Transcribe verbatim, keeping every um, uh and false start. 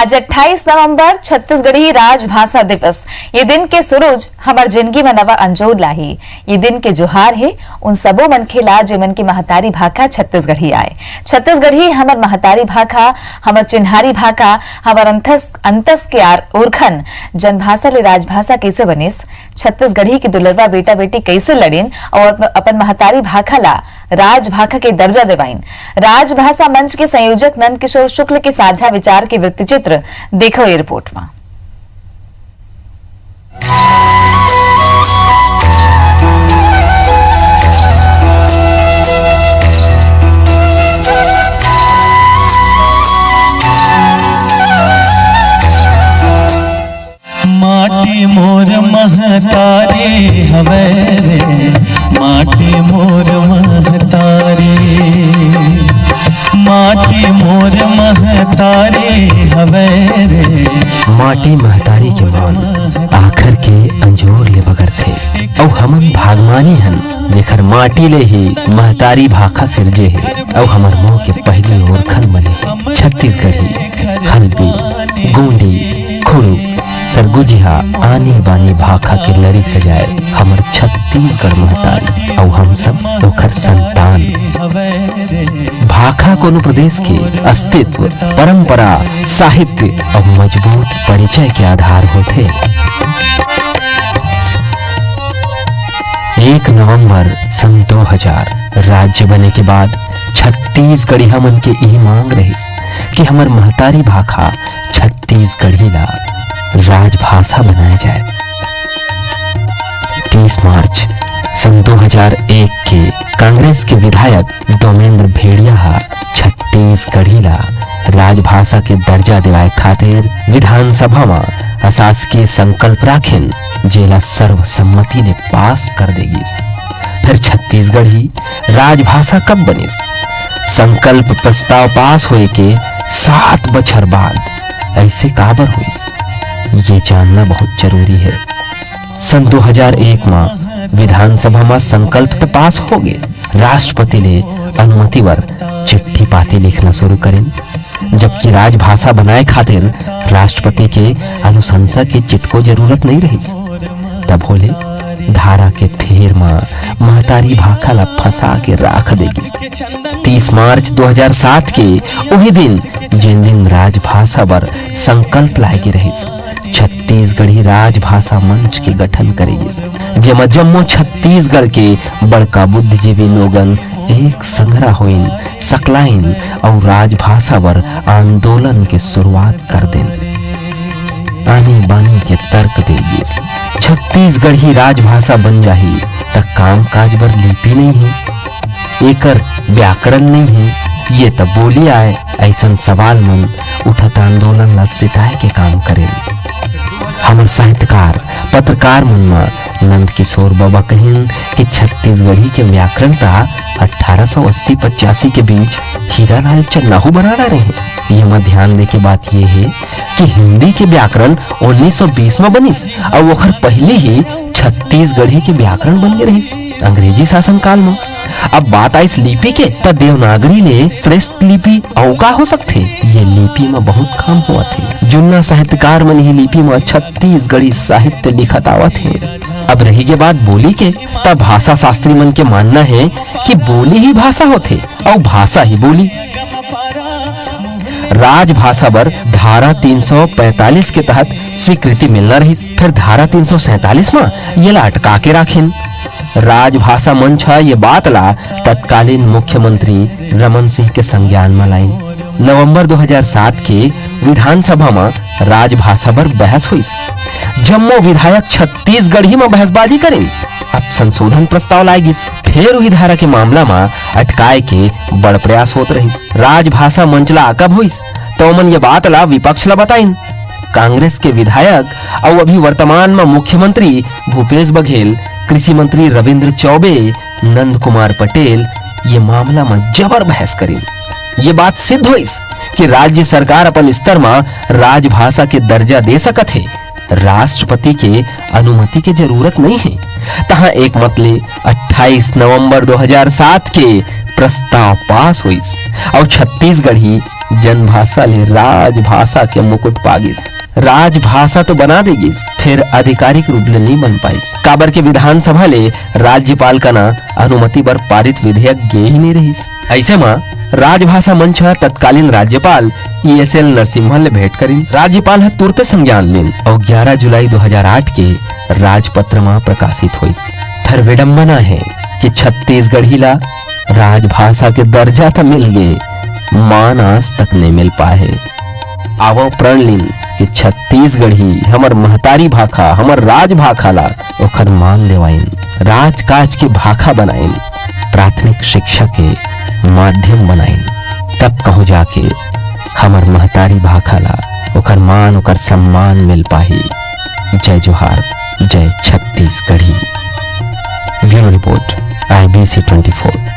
आज अट्ठाईस नवंबर, छत्तीसगढ़ी राजभाषा दिवस। ये दिन के सुरुज हमर जिनगी म नवा अंजोर लाही। ये दिन के जोहार हे उन सबो मनखे ला, जेमन के महतारी भाखा छत्तीसगढ़ी आय। छत्तीसगढ़ी हमर महतारी भाखा, हमर चिन्हारी भाखा, हमर अंतस, अंतस के आर ओरखन। जनभाषा ले राजभाषा कइसे बनिस? छत्तीसगढ़ी के दुलरवा बेटा-बेटी कइसे लड़िन अउ अपन, अपन महतारी भाखा ला राजभाखा के दर्जा देवाइन? राजभाषा मंच के संयोजक नंदकिशोर शुक्ल के साझा विचार के वृत्तचित्र देखो ये रिपोर्ट म। माटी मोर महतारी हवै रे, माटी मोर महतारी, माटी मोर महतारी हवै रे। माटी महतारी के मान आखर के अंजोर ले बगरथे, अउ हमन भागमानी हन, जेखर माटी ले ही महतारी भाखा सिरजे हे, अउ हमर मोह के पहिली ओरखन बने हे। छत्तीसगढ़ी, हल्बी, गोंडी, खुड़ुक, सरगुजिहा, आनी बानी भाखा के लरी सजाए हमर छत्तीसगढ़ महतारी, अउ हम सब ओखर संतान। भाखा कोनो प्रदेश के अस्तित्व, परंपरा, साहित्य अउ मजबूत परिचय के आधार होथे। एक नवंबर सन दो हजार राज्य बने के बाद छत्तीसगढ़िया मन के इही मांग रहिस कि हमर महतारी भाखा छत्तीसगढ़ी ला राजभाषा बनाए जाए। तीस मार्च सन दो हजार एक के कांग्रेस के विधायक डोमेंद्र भेड़िया ह छत्तीसगढ़ी ला राजभाषा के दर्जा दिवाए खातिर विधानसभा म अशासकीय संकल्प राखेन, जेला सर्वसम्मति ले पास कर दे गिस। फिर छत्तीसगढ़ी राजभाषा कब बनिस? संकल्प प्रस्ताव पास होए के सात बछर बाद ऐसे काबर होइस, ये जानना बहुत जरूरी है। सन दो हजार एक म विधानसभा म संकल्प त पास हो गे, राष्ट्रपति ले अनुमति बर चिट्ठी पाती लिखना शुरू करेन, जबकि राजभाषा बनाए खातिर राष्ट्रपति के अनुशंसा के चिटको जरूरत नइ रहिस। तभो ले धारा के फेर म महतारी भाखा ल फंसा के राख दे गिस। तीस मार्च दो हजार सात के उही दिन, जेन दिन राजभाषा बर संकल्प लाए गे रहिस, छत्तीसगढ़ी राजभाषा मंच के गठन करे गिस, जेमा जम्मो छत्तीसगढ़ के बड़का बुद्धिजीवी लोगन एक संघरा होइन, सकलाइन अउ राजभाषा बर आंदोलन के शुरुआत कर देन। आनी बानी के तर्क दे गिस, छत्तीसगढ़ी राजभाषा बन जाही, त कामकाज बर लिपि नइ हे, एकर व्याकरण नइ हे, ये त बोली आय। अइसन सवाल मन उठत आंदोलन ल सिताए के काम करेन। हमर साहित्यकार, पत्रकार मन म नंदकिशोर बबा कहिन कि छत्तीसगढ़ी के व्याकरण त अठारह सौ अस्सी पचासी के बीच हीरालाल चन्नाहू बना डारे हे। ये म ध्यान दे के बात ये हे कि हिंदी के व्याकरण उन्नीस सौ बीस म बनिस, अउ ओखर पहिली ही छत्तीसगढ़ी के व्याकरण बन गे रहिस अंग्रेजी शासनकाल म। अब बात आइस लिपि के, त देवनागरी ले श्रेष्ठ लिपि अउ का हो सकथे? ये लिपि म बहुत काम होवत हे। जुन्ना साहित्यकार मन ही लिपि म छत्तीसगढ़ी साहित्य लिखत आवत हे। अब रही गे बात बोली के, त भाषा शास्त्री मन के मानना हे कि बोली ही भाषा होथे अउ भाषा ही बोली। राजभाषा बर धारा तीन सौ पैंतालीस के तहत स्वीकृति मिलना रहिस, फिर धारा तीन सौ सैंतालीस म येला अटका के राखिन। राजभाषा मंच ह ये बात ला तत्कालीन मुख्यमंत्री रमन सिंह के संज्ञान म लाइन। नवंबर दो हजार सात के विधानसभा म राजभाषा बर बहस होइस। जम्मो विधायक छत्तीसगढ़ी म बहसबाजी करिन। अब संशोधन प्रस्ताव लाए गिस। फेर उही धारा के मामला म अटकाए के बड़ प्रयास होत रहिस। राजभाषा मंच ला आकब होइस, त ओमन ये बात ला विपक्ष ला बताइन। कांग्रेस के विधायक अउ अभी वर्तमान म मुख्यमंत्री भूपेश बघेल, कृषि मंत्री रविंद्र चौबे, नंद कुमार पटेल ये मामला म जबर बहस करिन। ये बात सिद्ध होइस कि राज्य सरकार अपन स्तर म राजभाषा के दर्जा दे सकत हे, राष्ट्रपति के अनुमति के जरूरत नइ हे। तहाँ एक मत ले अट्ठाईस नवंबर दो हज़ार सात के प्रस्ताव पास होइस अउ छत्तीसगढ़ी जनभाषा ले राजभाषा के मुकुट पा गिस। राजभाषा तो बना दे गिस, फेर आधिकारिक रूप ले नइ बन पाइस, काबर के विधानसभा ले राज्यपाल कना अनुमति बर पारित विधेयक गे ही नइ रहिस। अइसे म राजभाषा मंच ह तत्कालीन राज्यपाल ईएसएल नरसिम्हा ले भेंट करिन। राज्यपाल ह तुरते संज्ञान लिन अउ ग्यारा जुलाई दो हज़ार आठ के राजपत्र म प्रकाशित होइस। फेर विडंबना हे कि छत्तीसगढ़ी ला राजभाषा के दर्जा त मिल गे, मान आज तक नइ मिल पाए हे। आवव प्रण लिन कि छत्तीसगढ़ी हमर महतारी भाखा, हमर राजभाखा ला ओखर मान देवाइन, राजकाज के भाखा बनाइन, प्राथमिक शिक्षा के माध्यम बनाइन, तब कहूँ जाके हमर महतारी भाखा ला ओखर मान, ओकर सम्मान मिल पाही। जय जोहार, जय Chhattisgarhi. Bureau report, IBC twenty फोर।